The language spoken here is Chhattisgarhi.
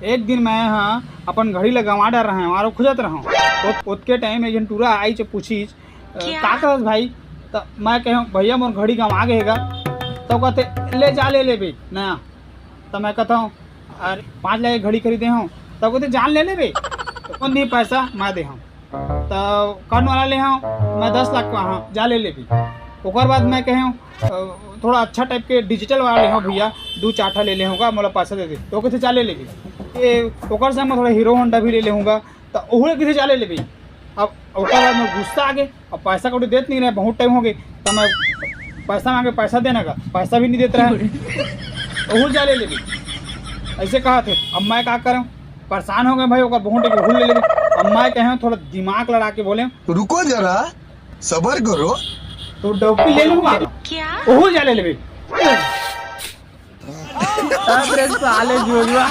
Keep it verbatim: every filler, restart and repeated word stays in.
एक दिन मैं ह अपन घड़ी ला गंवा डर रहे हंव, आरो खोजत रहंव। ओत-, ओतके टाइम एक झन टूरा आइस अउ पूछिस, "अ, क्या? का कहस भाई?" त मैं कहेंव, "भैया, मोर घड़ी गंवा गे हे गा।" त कथे, "ले जा, ले लेबे नया।" त मैं कथंव, "अरे, पाँच लाख के घड़ी खरीदे हंव।" त कथे, "जा न ले लेबे।" "कोन दिही पैसा, मैं दे हंव।" त कौन वाला ले हंव? मैं दस लाख के हंव, जा ले लेबे। ओकर बाद मैं कहेंव, "अ, थोड़ा अच्छा टाइप के डिजिटल वाला ले हंव भैया, दू चार ठा ले ले हंव गा, मोला पैसा दे दे।" त कथे, "जा ले लेबे।" ए, ओकर संग मैं थोड़ा हीरो होंडा भी ले ले हंव गा, त ओहू ला कथे, "जा ले लेबे।" अब ओकर बाद मोर गुस्सा आ गे, अब पैसा कौड़ी देत नइ रहे, बहुत टाइम हो गे, त मैं पैसा मांगे, पैसा दे न गा, पैसा भी नइ देत रहे, ओहू ला जा ले लेबे, अइसे कहत हे। अब मैं का करेंव? परेशान हो गेंव भाई, ओकर बहुत एक भूल ले लेबे। अब मैं कहेंव, थोड़ा दिमाग लड़ा के बोलेंव, तो रुको जरा, सबर करो। तो डौकी ले लूंगा, क्या? ओहू ला जा ले लेबे। अबे साले जोजुआ।